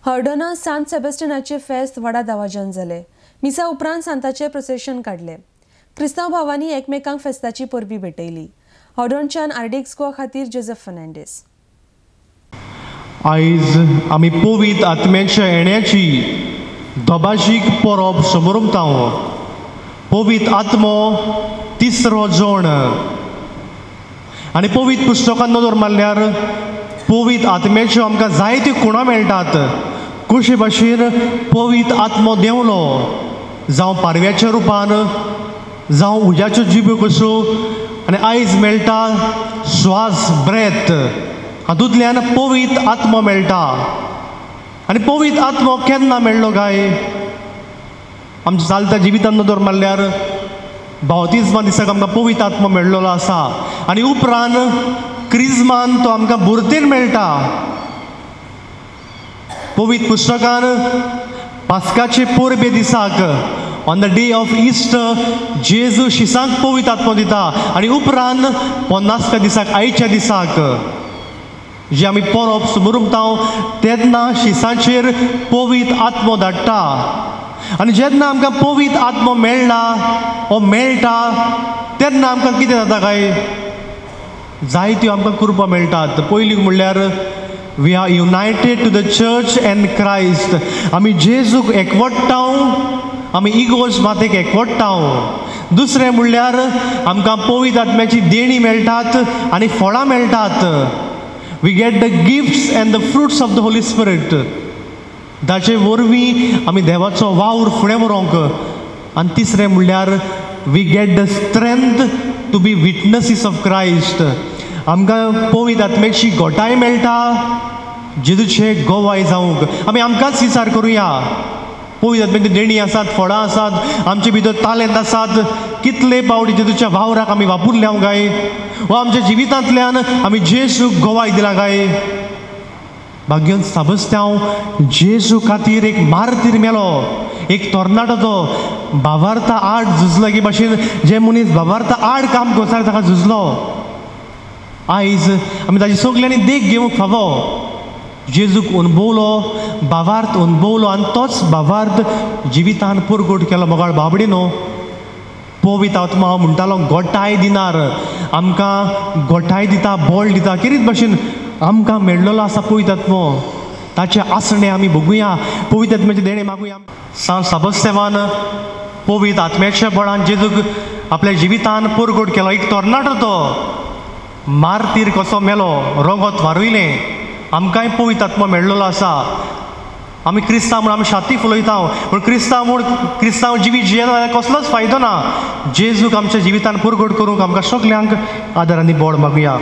हळदोणा सांत सेबेस्टियनाचे फेस्त व्हडा दवाजान जाले. मिसा उपरांत सांताचे प्रोसेशन काडले. क्रिस्तांव भावांनी एकमेकांक फेस्ताची परबी भेटयली. हळदोणच्यान आरडीएक्स गोवा खातीर जोसेफ फर्नांडीस. आयज आमी पवित्र आत्म्याच्या येण्याची दोबाशीक परब समोरमता. पवित्र आत्मो तिसरो जण आनी पवित्र पुस्तकान नदर मारल्यार पवित्र आत्म्याच्यो आमकां जायत्यो खुणा मेळटात. कशे भाशेन पवित्र आत्मो देंवलो, जावं पारव्याच्या रुपान, जावं उज्याच्यो जिब्यो कश्यो, आनी आयज मेळटा श्वास ब्रेथ, हातूंतल्यान पवित्र आत्मो मेळटा. आनी पवित्र आत्मो केन्ना मेळ्ळो काय? आमच्या चलत्या जिवितान नदर मारल्यार बावतिज्मा दिसाक आमकां पवित्र आत्मो मेळ्ळो आसा आनी उपरांत क्रिज्मान तो आमकां बुरतेन मेळटा. पवित्र पुस्तकान पास्काचे परबे दिसाक on the day of Easter जेजू शिसांक पवित्र आत्मो दिता आनी उपरांत 50व्या दिसाक आयच्या दिसाक जे आमी परब सुमरुमता तेन्ना शिसांचेर पवित्र आत्मो धाडटा. आनी जेन्ना आमकां पवित्र आत्मो मेळना ओ मेळटा तेन्ना आमकां कितें जाता काय? जायत्यो आमकां कृपा मेळटात. पयली म्हणल्यार we are united to the church and Christ. आमी जेजूक एकवट्टाव, आमी इगोर्ज मातेक एकवट्टाव. दुसरें म्हणल्यार आमकां पवित्र आत्म्याची देणी मेळटात आनी फळां मेळटात. We get the gifts and the fruits of the Holy Spirit. ताचे वरवीं आमी देवाचो वावर फुडें व्हरूंक. आनी तिसरें म्हणल्यार we get the strength to be witnesses of Christ. आमकां पवित्र आत्म्याची गोटाय मेळटा जेजूचे गोवाय जावंक. आमी आमकांच विचार करुया, पवित्र आत्म्याची देणी आसात, फळां आसात, आमचे भितर तालेंत आसात, कितले पावटी जेजूच्या वावराक आमी वापरल्या काय? वा आमच्या जिवितांतल्यान आमी जेजूक गोवाय दिला काय? भाग्यन साबस्त्यांव जेजू खातीर एक मार्तीर मेलो, एक तरणाटो तो बाबार्था आड झुजलो. की भाशेन जे मनीस बाबार्था आड काम करता ताका झुजलो. आयज आमी ताजी सगल्यांनी देख घेवंक फावो. जेजूक अणभवलो, बाबार्थ अणभवलो आनी तोच बाबार्थ जिवितान परगट केलो. मोगाळ बाबडी न्हू, पवित्र आत्मा हांव म्हणटालो गोटाय दिनार, आमकां गोटाय दिता, बळ दिता. कितें भाशेन आमकां मेळ्ळो आसा पवित्र आत्मो, ताचें आसणें आमी भोगुया, पवित्र आत्म्याचें देणें मागुया. सांत साबस्तेवान पवित्र आत्म्याच्या बळान जेजूक आपल्या जिवितान परगट केलो. एक तरणाटो तो मार्तीर कसो मेलो, रगत वारयलें. आमकांय पवित्र आत्मो मेळ्ळो आसा. आमी क्रिस्तांव म्हूण आमी शाती फुलयता, पूण क्रिस्तांव म्हूण क्रिस्तांव जिवीत जियेना जाल्यार कसलोच फायदो ना. जेजूक आमच्या जिवितान परगट करूंक आमकां सगल्यांक आदार आनी बळ मागुया.